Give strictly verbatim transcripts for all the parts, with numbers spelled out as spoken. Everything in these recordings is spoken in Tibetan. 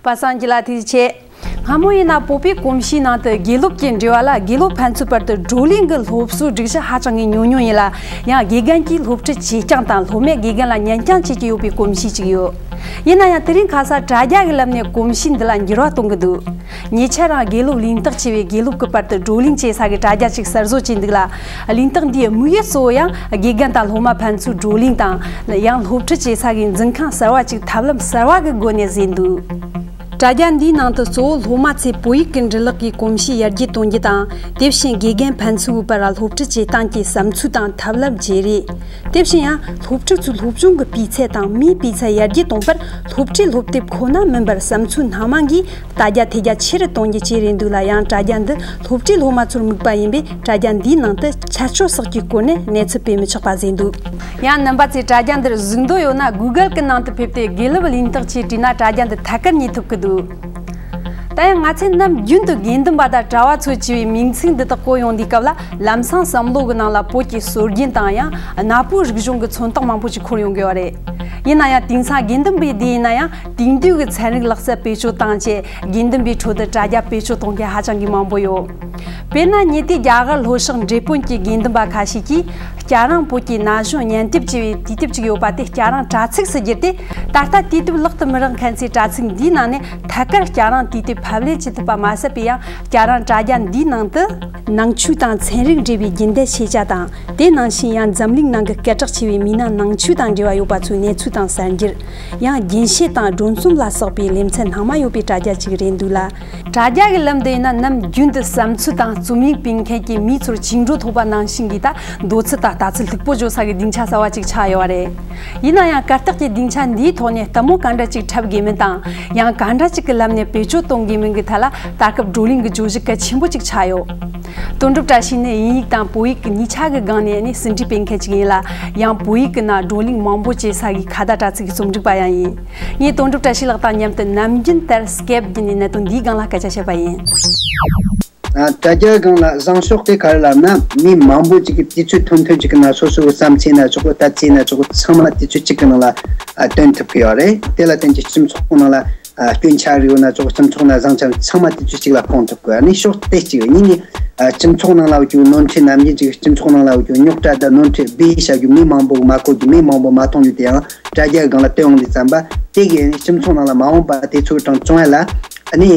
པ་སངས་སྐྱིད་ལགས་ཐུགས་རྗེ་ཆེ། སྔ་མོ་ཡིན་ན་བོད་པའི་གོམས་གཤིས་ནང་དུ་དགེ་སློབ་ཀྱི་འབྲེལ་བ་ལ་དགེ་སློབ་ཕན་ཚུན་བར་དུ་བགྲོ་གླེང་གི་སློབ་གསོའི་སྒྲིག་གཞི་ཧ་ཅང་གི་ཉུང་ཉུང་ཡིན་ལ། ཡང་དགེ་རྒན་གྱིས་སློབ་ཁྲིད་བྱེད་རྐྱང་དང་སློབ་མས་དགེ་རྒན་ལ་ཉན་རྐྱང་བྱེད་ཀྱི་ཡོད་པའི་གོམས་གཤིས་ཅིག་ཡོད། ཡིན་ན་ཡང་དེ་རིང་ཁ་སང་དྲ་རྒྱ་གི་ལམ་ནས་གོམས་གཤིས་འདི་ལ་འགྱུར་བ་གཏོང་གི་འདུག་ཉེ་ཆར་རང་དགེ་སློབ་ལིང་ཏོག་ཆེ་བས་དགེ་སློབ་ཀྱི་བར་དུ་བགྲོ་གླེང་བྱེད་ས་གི་དྲ་རྒྱ་ཅིག་གསར་བཟོ་བྱས་འདུག་ལ། ལིང་ཏོག་འདིའི་དམིགས་ཡུལ་གཙོ་བོ་ཡང་དགེ་རྒན་དང་སློབ་མ་ཕན་ཚུན་བགྲོ་གླེང་དང་། ཡང་སློབ་ཁྲིད་བྱེད་ས་གི་འཛིན་ཁང་གསར་བ་ཅིག་ཐབས་ལམ་གསར་བ་གི་སྒོ་ནས་བཟོས་འདུག་དྲ་རྒྱ་འདིའི་ནང་དུ་གཙོ་བོ་སློབ་མ་ཚོས་བོད་ཡིག་གི་འབྲི་ལེགས་ཀྱི་གོམས་གཤིས་ཡར་རྒྱས་གཏོང་རྒྱུ་དང་། དེ་བཞིན་དགེ་རྒན་ཕན་ཚུན་བར་ལ་སློབ་ཁྲིད་བྱེད་སྟངས་ཀྱི་བསམ་ཚུལ་དང་ཐབས་ལམ་བརྗེ་རེས། དེ་བཞིན་ཡང་སློབ་ཕྲུག་ཚོའི་སློབ་སྦྱོང་གི་སྤུས་ཚད་དང་མིའི་སྤུས་ཚད་ཡར་རྒྱས་གཏོང་བར་སློབ་ཁྲིད་སློབ་དེབ་ཁོ་ན་མིན་པར་བསམ་ཚུལ་སྣ་མང་གིས་ལྟ་རྒྱ་ཐེ་རྒྱ་ཆེ་རུ་གཏོང་རྒྱུ་བཅས་རེད་འདུག་ལ། ཡང་དྲ་རྒྱ་འདི་སློབ་གྲྭའི་སློབ་མ་ཚོར་དམིགས་པ་ཡིན་པས་དྲ་རྒྱ་འདིའི་ནང་དུ་ཆད་གཅོད་སོགས་ཀྱི་སྐོར་ནས་གནས་ཚུལ་སྤེལ་མི་ཆོག་པ་བཟོས་འདུག་ཡང་རྣམ་པ་ཚོས་དྲ་རྒྱ་འདིར་གཟིགས་འདོད་ཡོད་ན་Google་གི་ནང་དུ་ཕེབས་ཏེ་དགེ་ལེགས་ལིང་ཏོག་ཆེ་བྲིས་ན་དྲ་རྒྱ་འདི་ཐད་ཀར་རྙེད་ཐུབ་ཀྱི་འདུག་ད་ཡང་ང་ཚོས་ནམ་རྒྱུན་དུ་དགེ་འདུན་པ་དང་གྲྭ་བ་ཚོ་ཅེས་པའི་མིང་ཚིག་འདི་དག་གོ་ཡོང་དུས་སྐབས་ལ་ལམ་སང་བསམ་བློ་གི་ནང་ལ་བོད་ཀྱི་སྲོལ་རྒྱུན་དང་ཡང་གནའ་བོའི་རིག་གཞུང་གི་མཚོན་རྟགས་མང་པོ་ཞིག་འཁོར་ཡོང་གི་ཡོད་རེད། ཡིན་ན་ཡང་དེང་སང་དགེ་འདུན་པའི་སྡེ་ཡིན་ན་ཡང་དེང་དུས་ཀྱི་ཚན་རིག་ལག་རྩལ་བེད་སྤྱོད་བཏང་བྱས་དགེ་འདུན་པའི་ཁྲོད་དུ་དྲ་རྒྱ་བེད་སྤྱོད་གཏོང་མཁན་ཧ་ཅང་གི་མང་པོ་ཡོད། དཔེར་ན་ཉེ་དུས་རྒྱ་གར་ལྷོ་ཕྱོགས་འབྲས་སྤུངས་ཀྱི་དགེ་འདུན་པ་ཁ་ཤས་ཀྱིས་སྐྱ་རེངས་བོད་ཀྱི་ན་གཞོན་སྙན་དེབ་ཅེས་པའི་དུས་དེབ་ཅིག་ཡོད་པ་དེ་སྐྱ་རེངས་དྲ་ཚིགས་སུ་བསྒྱུར་ཏེ། ད་ལྟ་དུས་དེབ་ལག་ཏུ་མི་རག་མཁན་ཚོས་དྲ་ཚིགས་འདིའི་ནང་ནས་ཐད་ཀར་སྐྱ་རེངས་དུས་དེབ་ཕབ་ལེན་བྱེད་ཐུབ་པ་མ་ཟད་པའི་ཡང་སྐྱ་རེངས་དྲ་རྒྱ་འདིའི་ནང་དུ་ནང་ཆོས་དང་ཚན་རིག་འབྲེལ་བའི་རྒྱུན་ལྡན་ཤེས་བྱ་དང་། དེ་ནང་བཞིན་ཡང་འཛམ་གླིང་ནང་གི་སྐད་གྲགས་ཆེ་བའི་མི་སྣ་ནང་ཆོས་དང་འབྲེལ་བ་ཡོད་པ་ཚོའི་གནས་ཚུལ་དང་གསར་འགྱུར། ཡང་རྒྱུན་ཤེས་དང་སྒྲོམ་གསུམ་ལ་སོགས་པའི་ལེ་ཚན་སྣ་མང་ཡོད་པའི་དྲ་རྒྱ་ཅིག་རེད་འདུག་ལ། དྲ་རྒྱ་གི་ལམ་དུ་ཡིན་ན་ནམ་རྒྱུན་དུ་བསམ་ཚུལ་དང་རྩོམ་ཡིག་སྤེལ་མཁན་གྱི་མི་ཚོར་བཅིངས་འགྲོལ་ཐོབ་པ་ནང་བཞིན་གྱི་ད་འདོད་ཚུལ་དང་ལྟ་ཚུལ་ལྷུག་པོ་བརྗོད་ས་གི་སྡིངས་ཆ་གསར་བ་ཅིག་ཆགས་ཡོད་པ་རེད། ཡིན་ན་ཡང་གར་སྟེགས་ཀྱི་སྡིངས་ཆ་འདིའི་ཐོག་ནས་ལྟད་མོ་ག་འདྲ་ཅིག་འཁྲབ་དགོས་མིན་དང་། ཡང་ག་འདྲ་ཅིག་གི་ལམ་ནས་བེད་སྤྱོད་གཏོང་དགོས་མིན་གྱི་ཐད་ལ་ད་སྐབས་བགྲོ་གླེང་གི་བརྗོད་གཞི་གལ་ཆེན་པོ་ཅིག་ཆགས་ཡོད། དོན་གྲུབ་བཀྲ་ཤིས་ནི་དབྱིན་ཡིག་དང་བོད་ཡིག་གི་གཉིས་ཆ་གི་སྒང་ནས་ནི་ཟིན་བྲིས་སྤེལ་མཁན་ཅིག་ཡིན་ལ། ཡང་བོད་ཡིག་གི་ནང་བགྲོ་གླེང་མང་པོ་བྱེད་ས་གི་ཁ་བརྡ་དྲ་ཚིགས་ཀྱི་རྩོམ་སྒྲིག་པ་ཡང་ཡིན། ངས་དོན་གྲུབ་བཀྲ་ཤིས་ལགས་དང་མཉམ་དུ་ནམ་རྒྱུན་ལྟར་སྐེབ་བརྒྱུད་ནས་གནད་དོན་འདིའི་སྒང་ལ་སྐད་ཆ་བཤད་པ་ཡིན། ཨ། དྲ་རྒྱའི་སྒང་ལ་བཟང་ཕྱོགས་དེ་ག་རེ་ལབ་ན། མི་མང་པོ་ཅིག་གིས་དུས་ཚོད་ཐུང་ཐུང་ཅིག་གི་ནང་སོ་སོ་གི་བསམ་ཚུལ་ན་ཆོག་གི། ལྟ་ཚུལ་ན་ཆོག་གི། ཚང་མ་དུས་ཚོད་གཅིག་གི་ནང་ལ་ཨ་སྟོན་ཐུབ་ཀྱི་ཡོད་རེད། དེ་ལ་བརྟེན་ཅིག་སྤྱི་ཚོགས་ནང་ལ་ཨ་སྐྱོན་ཆ་རེ་ཡོད་ན་ཆོག་གི། སྤྱི་ཚོགས་ནང་བཟང་ཆ་ཚང་མ་དུས་ཚོད་གཅིག་ལ་སྤུངས་ཐུབ་ཀྱི་ཡོད་རེད། ནི་ཕྱོགས་དེ་གཅིག་ཡོད། གཉིས་ནི་ཨ་སྤྱི་ཚོགས་ནང་ལ་འོ་ཅུ་ནོར་འཁྲུལ་ནམ་རྒྱུན་ཅིག་སྤྱི་ཚོགས་ནང་ལ་འོ་ཅུ་རྙོག་དྲ་དང་ནོར་འཁྲུལ་སྦས་བྱ་རྒྱུ། མི་མང་པོ་མ་གོ་རྒྱུ། མི་མང་པོ་མ་མཐོང་རྒྱུ་དེ་ཡང་དྲ་རྒྱའི་སྒང་ལ་སྟོན་འོང་དུས་ཙམ་པ་དེ་གིས་ནི་སྤྱི་ཚོགས་ནང་ལ་མ་འོངས་པ་དེ་ཚོའི་གྲངས་བྱུང་ཡ་ལ། ཨ་ནི་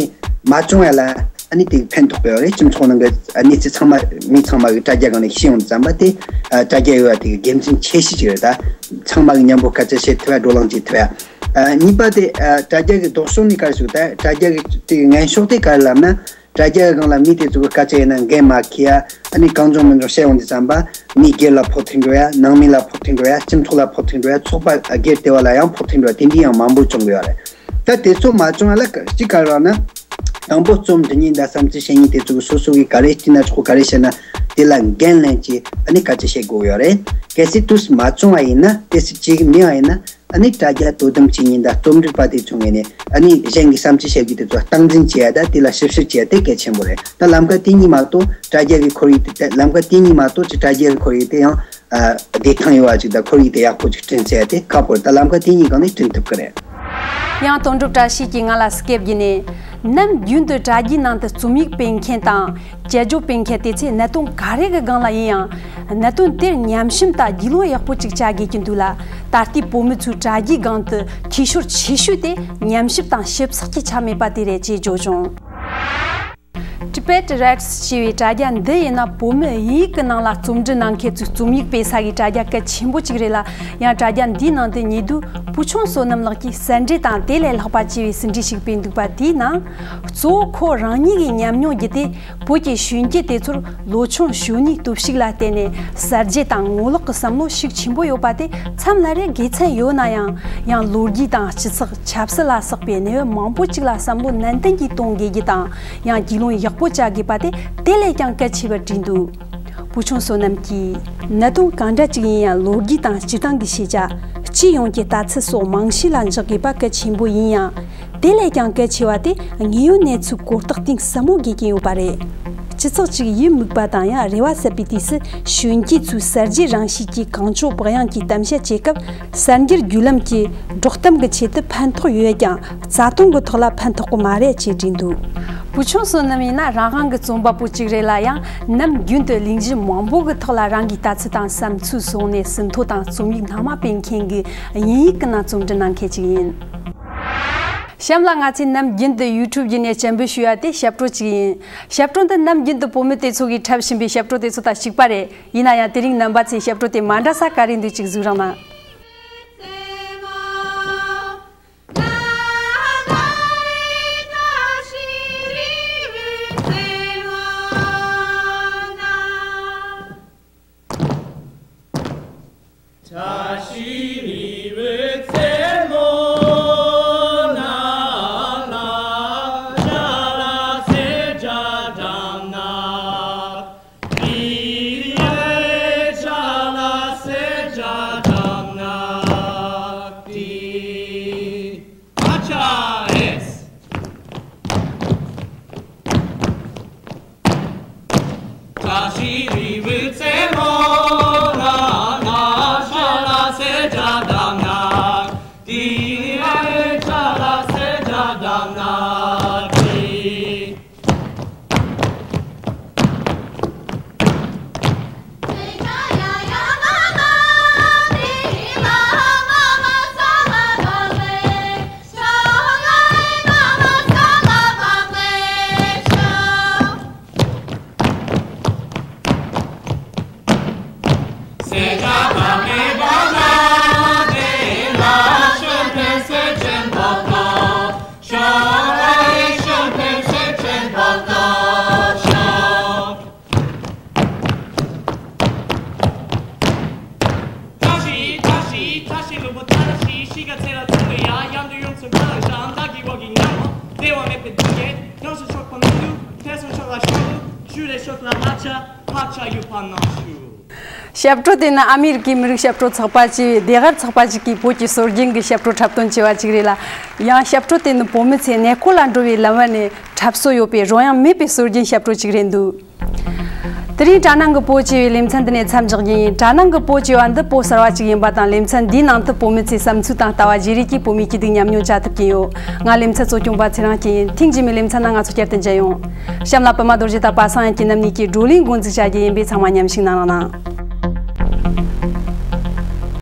མ་བྱུང་ཡ་ལ་ཨ་ནི་དེ་ཕན་ཐོགས་པ་ཡོད་རེད། སྤྱི་ཚོགས་ནང་གི་གནས་ཚུལ་ཚང་མ་མི་ཚང་མ་གི་དྲ་རྒྱ་སྒང་ནས་ཤེས་ཡོང་ཙམ་པ་དེ་ཨ་དྲ་རྒྱ་ཡོད་པ་དེ་གི་དགེ་མཚན་ཆེ་ཤོས་ཅིག་རེད། ད་ཚང་མ་གི་མཉམ་པོ་སྐད་ཆ་བཤད་ཐུབ་ཡ། བགྲོ་གླེང་བྱེད་ཐུབ་ཡ། ཨ་གཉིས་པ་དེ་ཨ་དྲ་རྒྱ་གི་ལྡོག་ཕྱོགས་ནི་ག་རེ་ཞུ། ད་དྲ་རྒྱ་གི་དེ་གི་ངན་ཕྱོགས་དེ་ག་རེ་ལབ་ན། དྲ་རྒྱ་གི་སྒང་ལ་མི་དེ་ཚོ་གི་སྐད་ཆ་ཡིན་ན་འགན་མ་འཁྱེར་ཡ། ཨ་ནི་གང་བྱུང་མི་བྱུང་བཤད་ཡོང་དུས་ཙམ་པ་མི་སྒེར་ལ་ཕོག་ཐུག་འགྲོ་ཡ། ནང་མི་ལ་ཕོག་ཐུག་འགྲོ་ཡ། སྤྱི་ཚོགས་ལ་ཕོག་ཐུག་འགྲོ་ཡ། ཚོགས་པ་སྒེར་དེ་བ་ལ་ཡང་ཕོག་ཐུག་འགྲོ་ཡ། དེ་འདྲའི་ཡང་མང་པོ་བྱུང་གི་ཡོད་རེད། ད་དེ་ཚོ་མ་བྱུང་ཡ་ལ་གཅིག་ག་རེ་ལབ་ན། དང་པོ་རྩོམ་འབྲི་མཁན་དང་བསམ་ཚུལ་བཤད་མཁན་དེ་ཚོ་གི་སོ་སོ་གི་ག་རེ་བྲིས་ན་ཆོག་གི། ག་རེ་བཤད་ན་དེ་ལ་འགན་ལེན་གྱིས་ཨ་ནི་སྐད་ཆ་བཤད་དགོས་ཀྱི་ཡོད་རེད། གལ་སྲིད་དུས་མ་བྱུང་བ་ཡིན་ན། དེ་སྲིད་ཅིག་མེད་པ་ཡིན་ན། ཨ་ནི་དྲ་རྒྱ་དོ་དམ་བྱེད་མཁན་དང་རྩོམ་སྒྲིག་པ་དེ་ཚོ་ངོས་ནས་ཨ་ནི་གཞན་གྱི་བསམ་ཚུལ་བཤད་རྒྱུ་དེ་ཚོ་སྟངས་འཛིན་བྱེད་ཡ་དང་དེ་ལ་ཞིབ་བཤེར་བྱེད་ཡ་དེ་གལ་ཆེན་པོ་རེད། ད་ལམ་ཁ་དེ་གཉིས་མ་གཏོགས་དྲ་རྒྱ་གི་ཁོར་ཡུག་དེ། ད་ལམ་ཁ་དེ་གཉིས་མ་གཏོགས་ཅིག་དྲ་རྒྱ་གི་ཁོར་ཡུག་དེ་ཡང་ཨ་བདེ་ཐང་ཡོད་པ་ཅིག་དང་ཁོར་ཡུག་དེ་ཡག་པོ་ཅིག་བསྐྲུན་ཚར་ཡ་དེ་ཁག་པོ་རེད། ད་ལམ་ཁ་དེ་གཉིས་སྒང་ནས་བསྐྲུན་ཐུབ་ཀྱི་རེད། ཡང་དོན་གྲུབ་བཀྲ་ཤིས་ཀྱིས་ང་ལ་སྐད་བརྒྱུད་ནས། ནམ་རྒྱུན་དུ་དྲ་རྒྱའི་ནང་དུ་རྩོམ་ཡིག་སྤེལ་མཁན་དང་དཔྱད་བརྗོད་སྤེལ་མཁན་དེ་ཚོས་གནད་དོན་ག་རེ་གི་སྒང་ལ་ཡིན་ཡང་། གནད་དོན་དེར་ཉམས་ཞིབ་དང་རྒྱུས་ལོན་ཡག་པོ་ཅིག་བྱ་དགོས་ཀྱི་འདུག་ལ། ད་ལྟའི་བོད་མི་ཚོའི་དྲ་རྒྱའི་སྒང་དུ་འཐུས་ཤོར་ཆེ་ཤོས་དེ་ཉམས་ཞིབ་དང་ཞིབ་ཚགས་ཀྱི་ཆ་མེད་པ་དེ་རེད་ཅེས་བརྗོད་བྱུང་། Tibet Reds ཞེས་པའི་དྲ་རྒྱ་འདི་ཡིན་ན་བོད་མི་དབྱིན་ཡིག་གི་ནང་ལ་རྩོམ་འབྲི་གནང་མཁན་ཚོས་རྩོམ་ཡིག་སྤེལ་ས་གི་དྲ་རྒྱ་གལ་ཆེན་པོ་ཅིག་རེད་ལ། ཡང་དྲ་རྒྱ་འདིའི་ནང་དུ་ཉེ་དུས་བུ་ཆུང་བསོད་ནམས་ལགས་ཀྱིས་གསར་འགྲེལ་དང་དེ་ལས་ལྷག་པ་ཅེས་པའི་ཟིན་བྲིས་ཤིག་སྤེལ་འདུག་པ། དེའི་ནང་གཙོ་བོ་ཁོ་རང་ཉིད་ཀྱི་ཉམས་མྱོང་བརྒྱུད་དེ། བོད་ཀྱི་གཞོན་སྐྱེས་དེ་ཚོར་ལོ་ཆུང་གཞོན་ནུའི་སྟོབས་ཤུགས་ལ་བརྟེན་ནས་གསར་བརྗེ་དང་ངོ་ལོག་གི་བསམ་བློ་ཤུགས་ཆེན་པོ་ཡོད་པ་དེ་མཚམས་ལ་རེ་དགེ་མཚན་ཡོད་ན་ཡང་། ཡང་ལོ་རྒྱུས་དང་སྤྱི་ཚོགས་ཆབ་སྲིད་ལ་སོགས་པའི་གནས་བབ་མང་པོ་ཅིག་ལ་བསམ་བློ་ནན་ཏན་གྱིས་གཏོང་དགོས་རྒྱུ་དང་། ཡང་རྒྱུས་ལོན་ཡག་པོ་བྱ་དགོས་པ་དེ་དེ་ལས་ཀྱང་གལ་ཆེ་བར་བྲིས་འདུག་བུ་ཆུང་བསོད་ནམས་ཀྱིས། གནད་དོན་གང་འདྲ་ཅིག་ཡིན་ཡང་ལོ་རྒྱུས་དང་སྤྱིར་བཏང་གི་ཤེས་བྱ། སྤྱི་ཡོངས་ཀྱི་ལྟ་ཚུལ་སོགས་རྨང་གཞི་ལ་འཇོག་དགོས་པ་གལ་ཆེན་པོ་ཡིན་ཡང་། དེ་ལས་ཀྱང་གལ་ཆེ་བ་དེ་དངོས་ཡོད་གནས་ཚུལ་གོ་རྟོགས་གཏིང་ཟབ་མོ་དགོས་ཀྱི་ཡོད་པ་རེད། སྤྱི་ཚོགས་ཅིག་ཡུལ་དམིགས་པ་དང་ཡང་རེ་བ་ཟད་པའི་དུས་སུ། གཞོན་སྐྱེས་ཚོའི་གསར་བརྗེའི་རང་གཤིས་ཀྱི་གང་བྱུང་བག་ཡངས་ཀྱི་གཏམ་བཤད་བྱེད་སྐབས། གསར་འགྱུར་བརྒྱུད་ལམ་གྱི་སྒྲོག་གཏམ་གྱི་ཆེད་དུ་ཕན་ཐོགས་ཡོད་ཀྱང་། རྩ་དོན་གྱི་ཐོག་ལ་ཕན་ཐོགས་ཀྱི་མ་རེད་ཅེས་བྲིས་འདུག་བུ་ཆུང་བསོད་ནམས་ཡིན་ན། རང་དབང་གི་རྩོམ་པ་པོ་གཅིག་རེད་ལ། ཡང་ནམ་རྒྱུན་དུ་གླེང་གཞི་མང་པོ་གི་ཐོག་ལ་རང་གི་ལྟ་ཚུལ་དང་བསམ་ཚུལ་བཟུང་ནས་ཟིན་ཐོ་དང་རྩོམ་ཡིག་སྣ་མང་སྤེལ་མཁན་གྱི་དབྱིན་ཡིག་གི་ནང་རྩོམ་འབྲི་གནང་མཁན་ཅིག་ཡིན། གཤམ་ལ་ང་ཚོས་ནམ་རྒྱུན་དུ་ཡུ་ཊུབ་བརྒྱུད་ནས་སྤྱན་འབུལ་ཞུ་ཡ་དེ་ཞབས་བྲོ་གཅིག་ཡིན། ཞབས་བྲོ་འདི་ནམ་རྒྱུན་དུ་བུད་མེད་དེ་ཚོ་གིས་འཁྲབ་བཞིན་པའི་ཞབས་བྲོ་དེ་ཚོ་དང་གཅིག་པ་རེད། ཡིན་ན་ཡང་དེ་རིང་རྣམ་པ་ཚོས་ཞབས་བྲོ་དེ་མ་འདྲ་ས་ག་རེ་འདུག་ཅིག་གཟིགས་རོགས་གནང་། ཞབས་བྲོ་དེ་ནི་ཨ་མི་རི་ཀའི་མི་རིགས་ཞབས་བྲོ་ཚོགས་པ་ཅེས་པའི་ལྟེ་བ་ཚོགས་པ་ཞིག་གིས་བོད་ཀྱི་སྲོལ་རྒྱུན་གྱི་ཞབས་བྲོ་འཁྲབ་སྟོན་བྱས་པ་ཅིག་རེད་ལ། ཡང་ཞབས་བྲོ་དེ་ནི་བོད་མི་ཚོས་གནས་སྐོར་ལ་འགྲོ་བའི་ལམ་བར་ནས་འཁྲབ་སྲོལ་ཡོད་པའི་རོལ་དབྱངས་མེད་པའི་སྲོལ་རྒྱུན་ཞབས་བྲོ་ཅིག་རེད་འདུག་དེ་རིང་དྲ་སྣང་གི་བོད་ཅེས་པའི་ལེ་ཚན་འདི་ནས་མཚམས་འཇོག་རྒྱུ་ཡིན། དྲ་སྣང་གི་བོད་ཅེས་པ་འདི་བོད་གསར་བ་ཅིག་ཡིན་པ་དང་། ལེ་ཚན་འདིའི་ནང་དུ་བོད་མི་ཚོའི་བསམ་ཚུལ་དང་ལྟ་བ་བརྗེ་རེས་ཀྱིས་བོད་མིའི་སྐྱིད་སྡུག་ཉམས་མྱོང་བྱ་ཐུབ་ཀྱི་ཡོད། ང་ལེ་ཚན་གཙོ་སྐྱོང་པ་ཚེ་རིང་སྐྱིད་ཡིན། ཐེངས་རྗེས་མའི་ལེ་ཚན་ནང་ང་ཚོ་བསྐྱར་དུ་མཇལ་ཡོང་། གཤམ་ལ་པད་མ་རྡོ་རྗེ་དང་པ་སངས་དབྱངས་སྐྱིད་རྣམ་གཉིས་ཀྱིས་བགྲོ་གླེང་འགོ་འཛུགས་བྱ་རྒྱུ་ཡིན་པས། ཚང་མ་མཉམ་ཞུགས་གནང་རོགས་གནང་།